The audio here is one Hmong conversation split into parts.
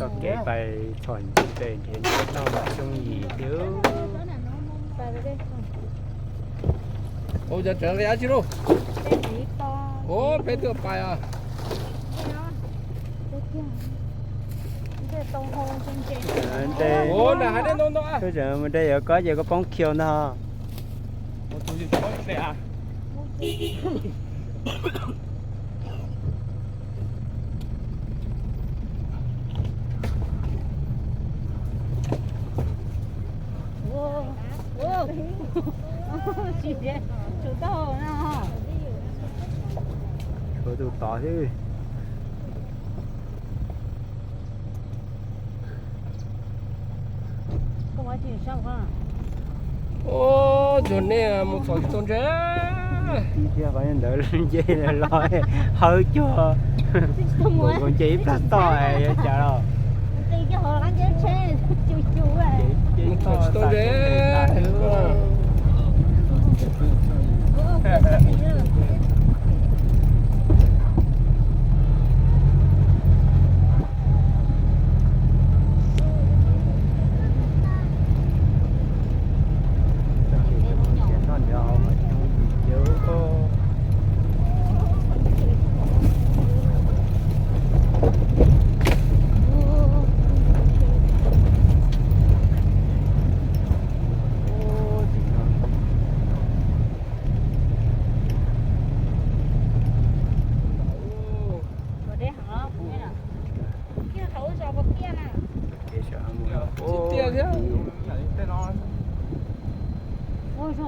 Txoj kev pais txhom ntses pem nrhiav ntses noj mas xyoob yim thiab. Ua cov tseem nqi dab tsi lauj? Ua peb tuaj pais os. Ua na hais dej ntau ntau. Mus de yuav koj ces koj poob khiu ntag. Tshuav tus tod xwb. Ua, tsuag nej mus txhom tsis tau ntses. Tib tiag qhov ntawd nce los hawb cuag nkaus nce ib plag toj yuav cas los. Mus txhom tsis tau ntses.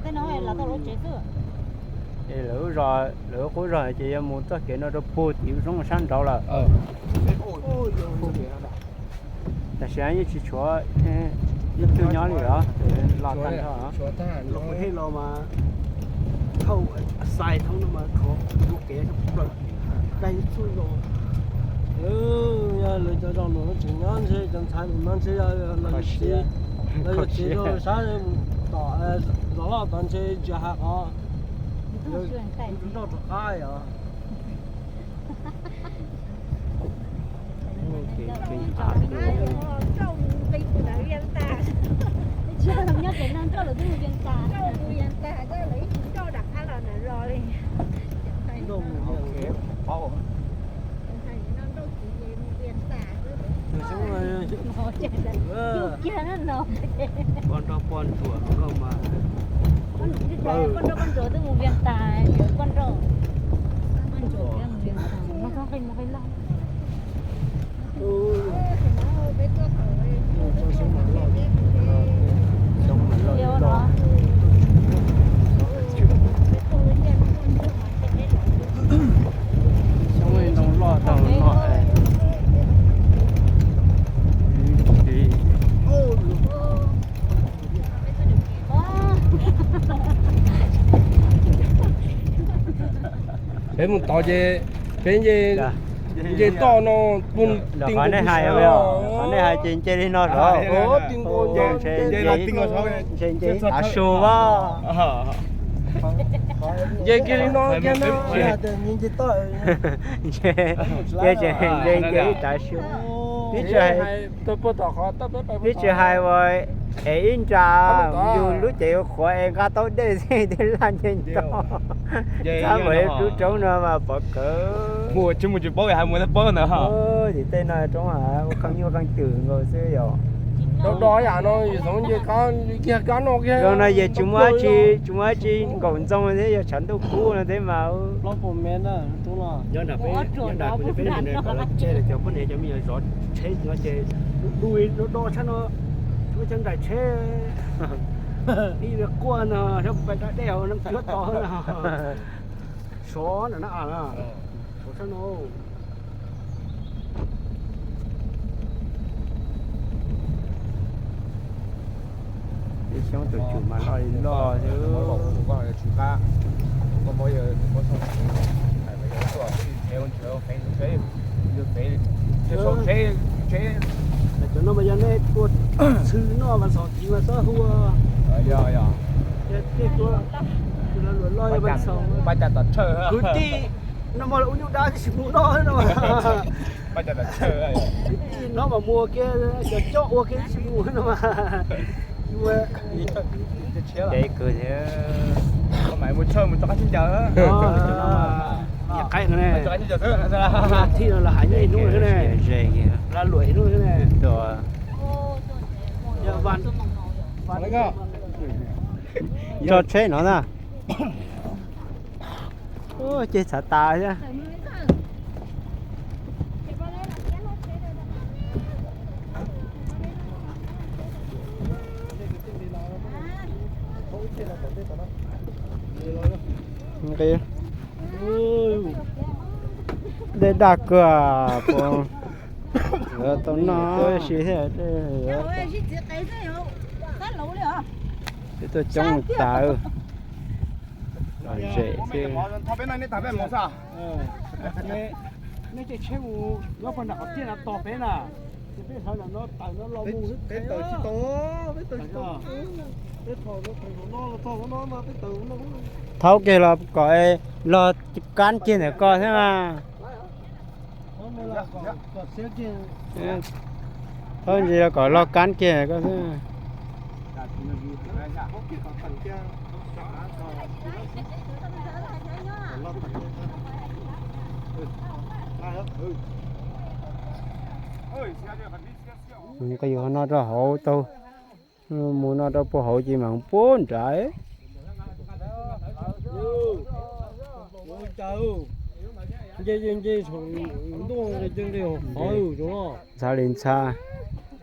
Tej no lawv lub zos, lawv qub zos ces yuav mus txoj kev no rau puag tim lub roob sab nraud lawm. Tam sim no yeej tsis tshuav ib tug nyob li os, los tag nrho. Los mas thauj xais thoob no mas khov ua kev plaws dai txuj los. Yog lawv cov zos nus no tseem nyob ntshe cov ntxhais nus no ntshe yog los yog txiv, los yog txiv rau sab mus tom zos loj tod ntshe tsis hais qhov nroj rov qab os. Poj nrog poj ntsuam hluas nkauj mas. Poj nrog poj ntsuam twb mus Vias Tas, poj nrog poj ntsuam twb mus Vias Tas. Xyoob ntoo loj tag no. Peb mus tod ces peb nce toj no. Qhov nej hais, qhov nej hais ces nce li no rov. Ntshe nce ib tav su as. Nce kiag li no kiag na. Nce, nce, nce ib tav su. Twb tsis hais ua es ib nra yug lub cev qhuav es nqa tau dej xwb twb laj nce ntog. Txhab npaum li rub roob no mas pov kawg. Mus tsis mus tsis paub, hais mus thiaj paub ntawd. Tim tej no roob ua qee nyuj qee twm nkaus xwb yom. Zoo no yog tsis muaj dab tsi, tsis muaj dab tsi nkaum ntxoo thiab yog tshav ntuj kub no thiab mas. Nyob nram peb, nyob nram peb cov poj niam cov me nyuam zov tsheb no ces du du do do tshab no, muab cov nraim tsheb ib quaj no, sab pais da dej hauv Naj Cuab tod no. Sov nram Naj As na, sov tshab no. Tej xyoob tus tsum mas loj li loj thiab. Cov no mas yog nej tua xwb noj mas xom tiv mas txhob hu. Tej tua luam loj yog mas xom. Kwv tij, No mas ua nyuj dab tsis mus no no. Tij no mas mus ua kiag cov coj ua kiag tsis mus no mas. Dev kawg thiab. Qaib ne. Thij no los hais nyob ib hnub xwb ne. Los luam ib hnub xwb ne. Tso tsheb no na. Ces txhav tas thiab. Nqi dej daj kawg, puas tau noj si thiab. Peb tuaj coob tas, lom zem xwb. Thaub kiag los kom log kab kiag ntawm ko thiab mas. Thaub ntsis los kom log kab kiag ko xwb. Nqis no rau hauv tau, mus no rau puag hauv ces mam puag nrad. Ntxhab li ntxhab,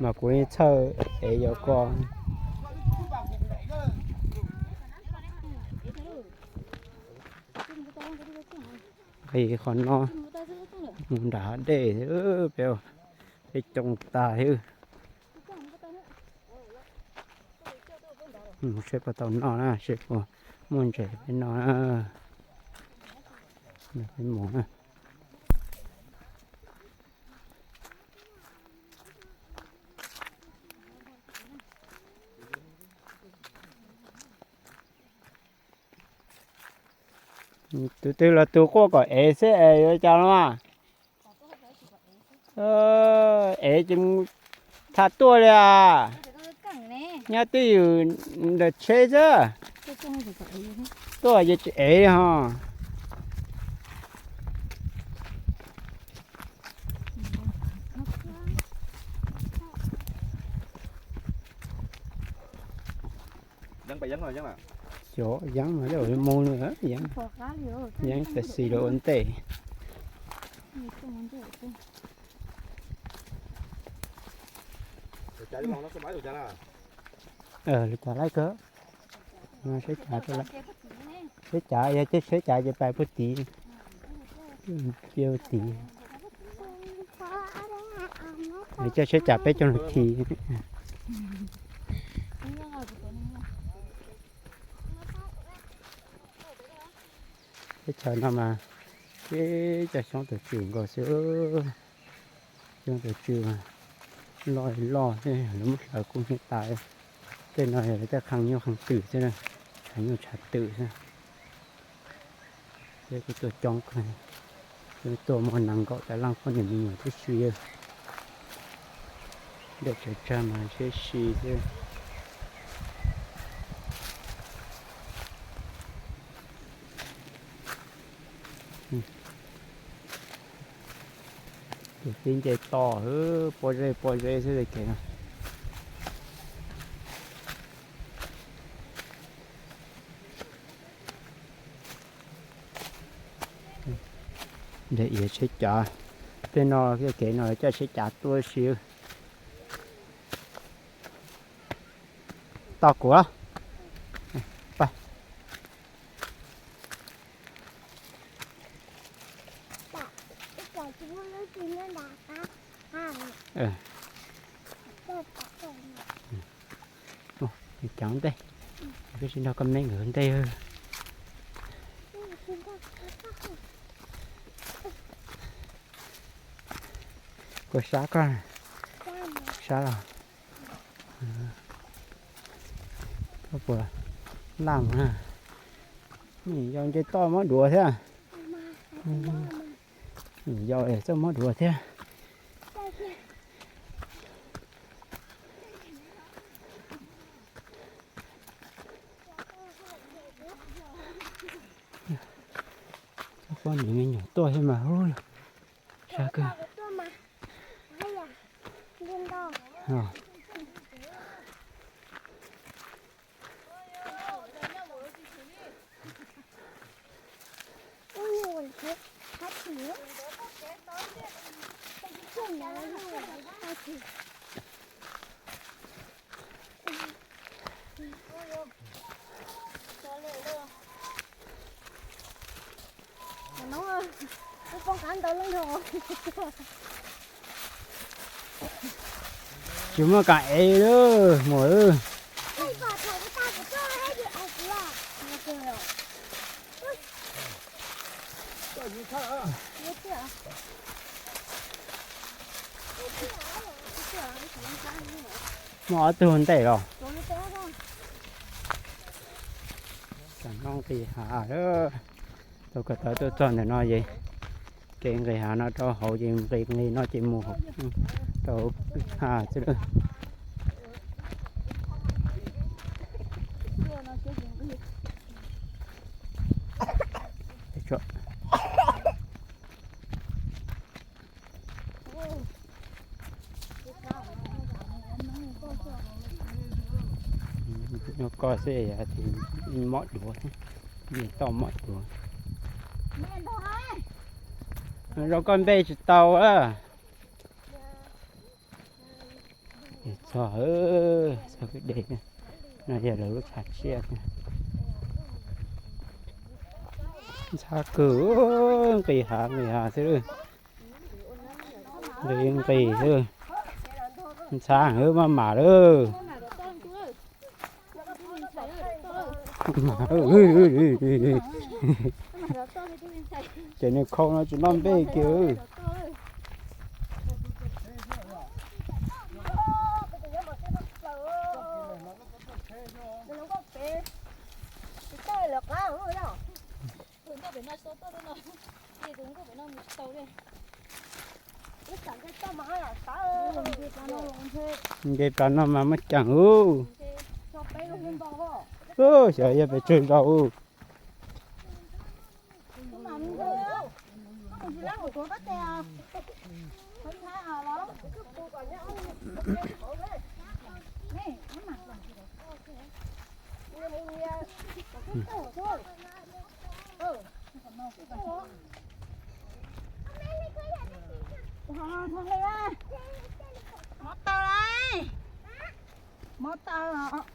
mas kuv yeej txhawj es yog koj. Nqis qhov no mus nram hav dej, peb coob tas thiab. Mus seb puas tau noj na, seb puas muaj ntses peb noj na. Peb mus na. Tus twg los tus quaj kom ev xwb es yuav cas no mas. Ev ces mus tham tuaj li as. Nyob twj ywm ntawm tsheb xwb. Tuaj ces tsis ev li ho. Xyov yeeb mas lawv mus no, yeeb tam sim lawv ua ntej. Li cas laij kawg. Seb cav, seb cav, yog seb cav ces pais puag tid. Puag tid. Coj seb cav peb caug nas this. Teb chaws no mas tib cov xyoob tus tswm nkaus xwb. Xyoob tus tswm loj loj xwb, lawv muab hlawv kub hnyiab tas. Tej no yog lawv tej qhee nyuj qhee twm xwb na, tshav nyuj tshav twm xwb. Peb kuj tuaj coob kawg, tuaj muaj nees nkaum tas leej poj niam me nyuam tib si. Dej tsaws tsag mas sib si xwb. Tus tib nce toj, pob zeb pob zeb xwb li kev no. Nrhiav tsheb cav, tej no kev no coj tsheb cav tuaj si. Tos kuv. Cov ntej, peb tsis nrog koj me nkawd ntej. Koj sab koj, sab los. Koj puas laj mus na? Yog nce toj muab duav thiab. Yau txawj muab duav thiab. Poj niam me nyuam tuaj thiab mas hu sab kawg. Tsis muaj kas ev lawm muam. Muaj ob tug ntej los. Tam no nqis hav, tau ko taw tuaj txog ntawm no ces kev nqis hav no rau hauv ces nqis nqis no ces mus rau kwj ha xwb lawm. Nyob koj xwb, mob duav, toj mob duav. Zoo koj npe tsis tau a. Txog, txog kwj deg, no yog lawv lub tshav tsiaj. Ntxhab kawg, nqis hav nqis hav xwb, nqis nqis xwb. Ntxhab heev maj mam lawm. Ces nws khau no tsis noj nplej kiag. Nce plas no mas muaj ceem ub. Xyov yog pes tsawg zaus. Mob taw lauj. Mob taw os.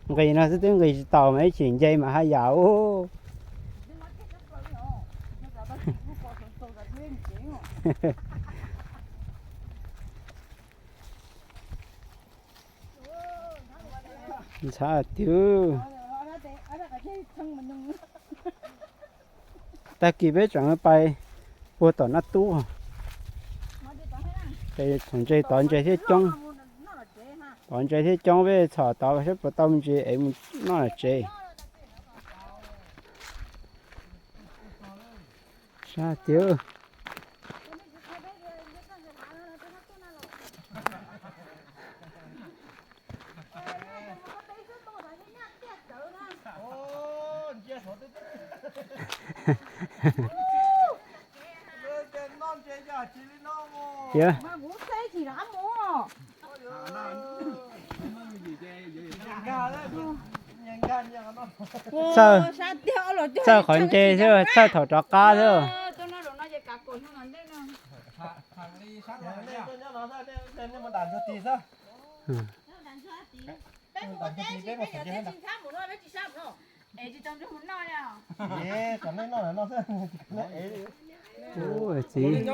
Nqis no xwb twb nqis tsis taus mas ib chim nce mas haj yam ub. Ntxhab tiag. Tag kis peb tseem pais puag tom Naj Tub. Txhom ntses tod ntses thiaj coob. Tod ntses thiaj coob peb txhom tod saib puas tau me ntsis es mus noj tsev. Sab tiag. Tiag. Txawj, txawj qhov ntse xwb, txawj thaum rov qab xwb. Txiv. Mus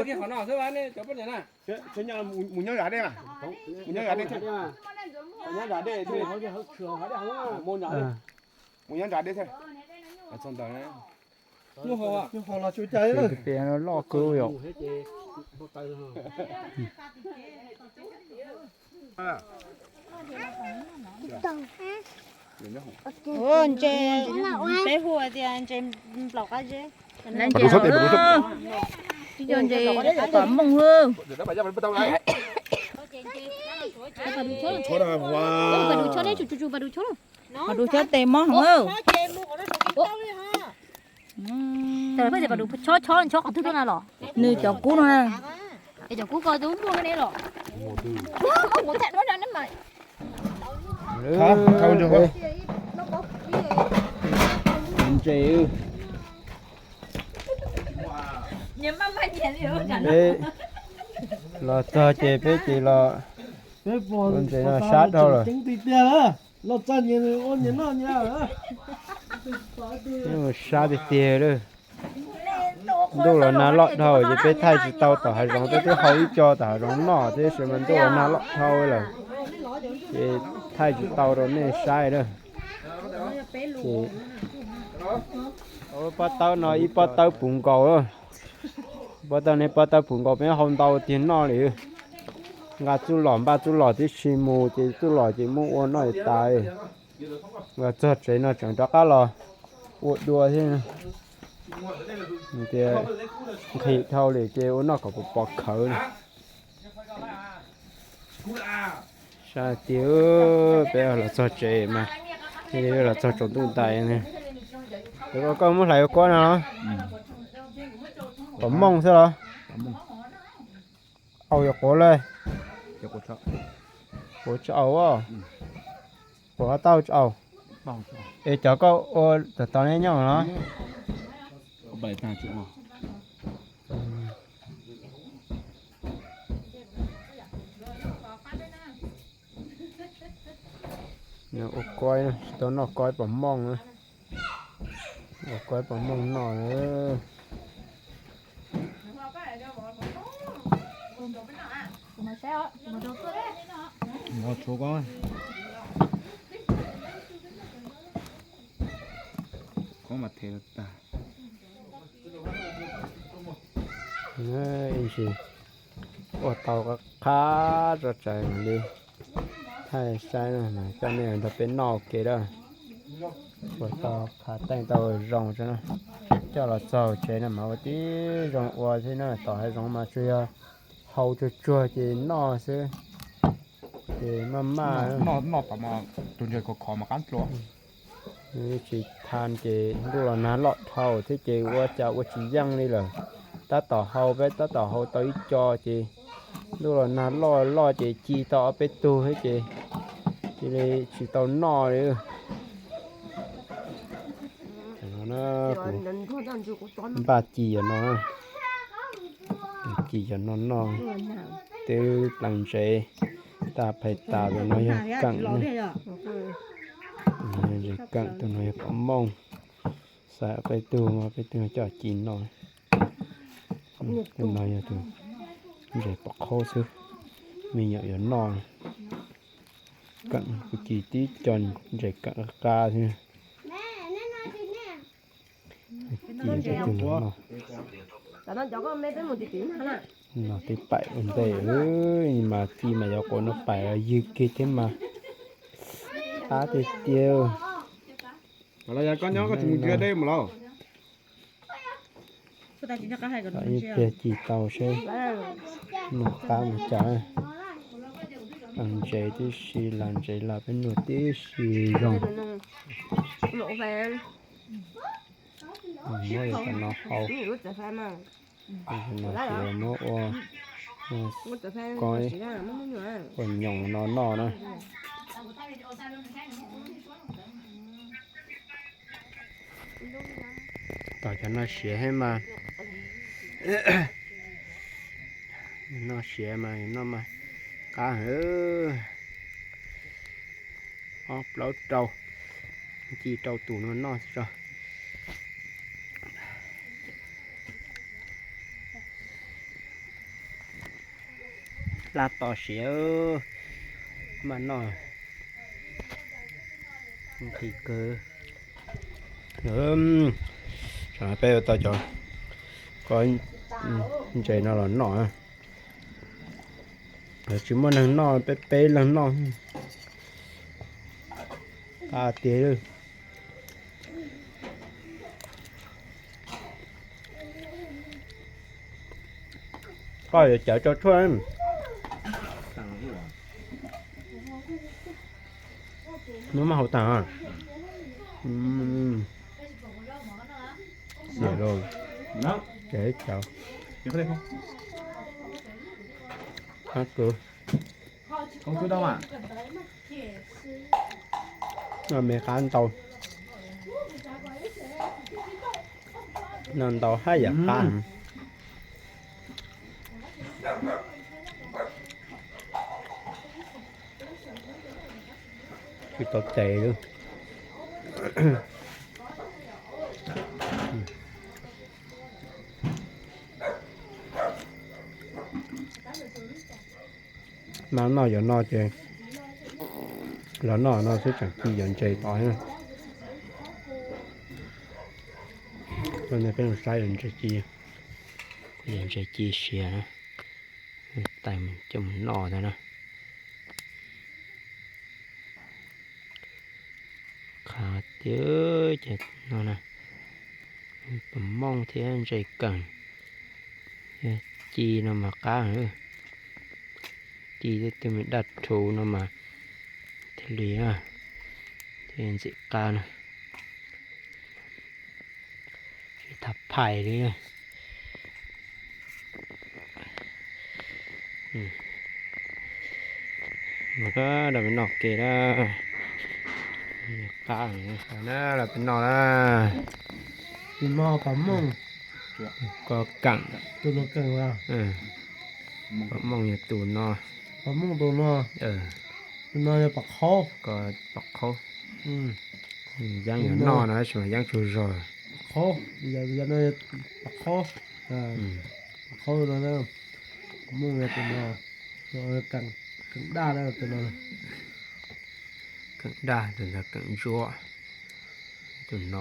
nyob zam dej mas, mus nyob zam dej thiab. Mus nyob zam dej thiab. Mus nyob zam dej thiab. Txog ntawd. Nyuj hos los tsuas cai. Tus pem no loj kawg yom. Ntses, peb hu tias ntses nplaum qab zeb. Ntses, ntses pom mooj. Pas dus chob, neb tsum tsum pas dus chob. Pas dus chob tes mob heev. Chob chob chob qhov twg tuaj na los? Nws cov kub no na. Es cov kub ko twb muaj ne los. Ntses, peb los txog ces peb ces los ua ntses no sab dhau lawm. Sab tiag tiag lawm. Ntuj los nag loj dhau ces peb thaij tsis tau tom hav zoov, peb twb hau ib co tom hav zoov noj thiab tab sis mas ntuj los nag loj dhau lawm ces thaij tsis tau rau nej saib lawm. Ces pob tawb no ib pob tawb puv nkaus lawm. Pob tawb no pob tawb puv nkaus peb hau ntau tiag noj li. Nqa txuj lom npaj txuj lom tib si mus ces txuj lom ces muab ua noj tas. Los txog tsev no tseem rov qab los ua dua thiab. Tias nqhis dhau li ces ua noj kom pom khawv na. Sab tiag, peb los txog tsev mas, los txog tsaus ntuj ntais. Koj muab hlais ua kuab no los? Pom mooj xwb los? Au yuav quav lawm. Quav tsis au, quav tau tsis au. Es cov koj ua tom tau neb nyob no. Ua kuab, tsis tau noj kuab pom mooj na. Ua kuab pom mooj noj na. Ua tau qab tso tsawg li, thaij saib no mas coj nej nrog peb noj ua ke lawm. Ua tau qhav teej tau zoo tso na, coj los txog tsev no mas ua tib zoo ua thiab na, tom hav zoov mas tsuas yog hau tsuag tsuag ces noj xwb, ces maj maj. Noj tom tus ntses khov khov mas qab dlua. Tsis thaij ces ntuj los nag loj dhau thiab ces ua cas ua tsis yeej li lawm. Tab tom hau, peb tab tom hau tau ib co ces ntuj los nag loj loj ces ci tau ob peb tug thiab ces cia li tsis tau noj li. Npaj ci yog no, ci yog no noj, twb pleev ntsev tag phais tas. Tus no yog keem, ntses keem, tus no yog pom mooj. Xav peb tug, peb tug coj ci noj. Tus no yog tus ntses pom qhaub xwb, me nyuam yuav noj. Keem kuv ci tib co ntses keem qab xwb. Ci peb tug no noj. Noj tib paim ua ntej, mas ci mas yuav quav noj paim los ywg kiag thiab mas. Qab tiag tiag. Ib pliag ci tau seb noj qab mus cas. Lam ntsev tib si, lam ntsev lam peb nug tib si zoo. Muab cov no hau, muab ua, ua nyoos no noj na. Tos cov no siav thiab mas, noj siav mas noj mas qab heev. Ob plaub rau, ci rau tus no noj tso. Laj tos siav mas noj nqhis kawg. Peb ua tau cov ko ntses no los noj. Tsis muaj neeg noj, peb peb leeg noj. Qab tiag. Koj yuav cawv tso tshuaj. Nws mas haus tag. Xiam los ces cawv. Qab kawg. No me qab ntau. No ntau haj yam qab. Tsis tau tes li. Mas noj yuav noj ces los noj no xwb tseem ci yuav ntses tod. Peb saib yuav ntses ci, yuav ntses ci siav na. Tais coj mus noj tag na. Qab tiag ces no na, pom mooj thiab ntses keem, ci no mas qab. Ci tej tug me daj rhuv no mas thiaj li, thiaj ntxim qab na. Tsis tau phais li. Mas los peb noj ke na. Qab na, los peb noj na. Tus no pom mooj. Ko keem. Tus no keem. Pom mooj yog tus no. Pom mooj tus no. Tus no yog pom qhaub. Ko pom qhaub. Yeeb yuav noj no tab sis mas yeeb tsaug zog. Qhaub, yog no pom qhaub. Pom qhaub no, mooj yog tus no, keem daj tus no. Keem daj tus ntawd keem ntsuab. Tus no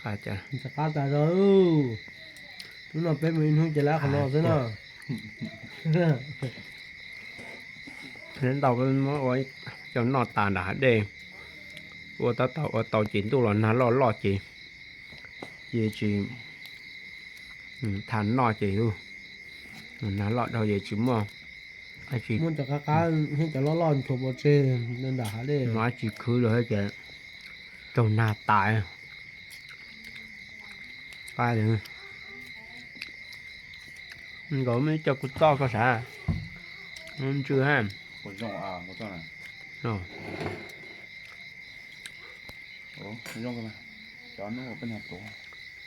qab tas zog. Hnub no peb mus ib hnub ces lawv qhov no xwb na. Ntau peb muab ua coj noj tas nram hav dej. Ua tab tom ua tau ces ntuj los nag loj loj ces, ces tsis tha noj ces, nag loj dhau ces tsis muaj, muaj cov qab qab thiab cov loj loj nchuav pov tseg nram hav dej mas tsis khwv los ces raug nag tas. Qab li. Nkaus muaj ib co kuv txoj koj sav, ntsw ha.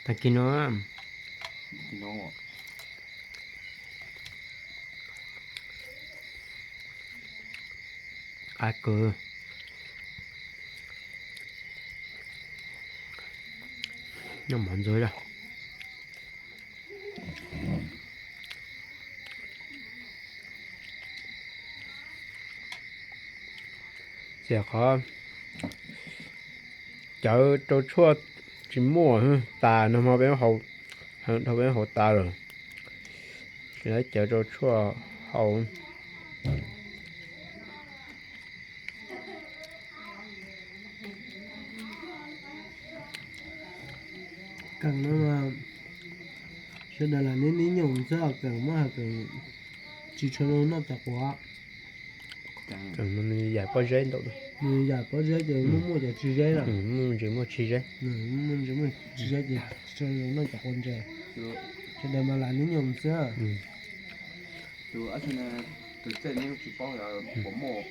Tag kis no. Qab kawg. Noj mov ntxuag. Txiam qhov cawv rau tshuaj tsis muaj tas no mas peb dhau peb haus tas lawm. Tsis tau cawv rau tshuaj haus. Keem no mas sawv daws lam nib nib nyoos xwb, keem muab hais keem tsis tshua zoo noj cov quav. Nws yam pob zeb ntau, nws yam pob zeb ces muaj muaj cov tsis zeb lawm. Muaj ntsis muaj tsis zeb, muaj ntsis muaj tsis zeb ces tsis tshua zoo noj cov quav ntses. Sawv daws mas lam nib nyoos xwb. Tus txej neb tsis paub puas muaj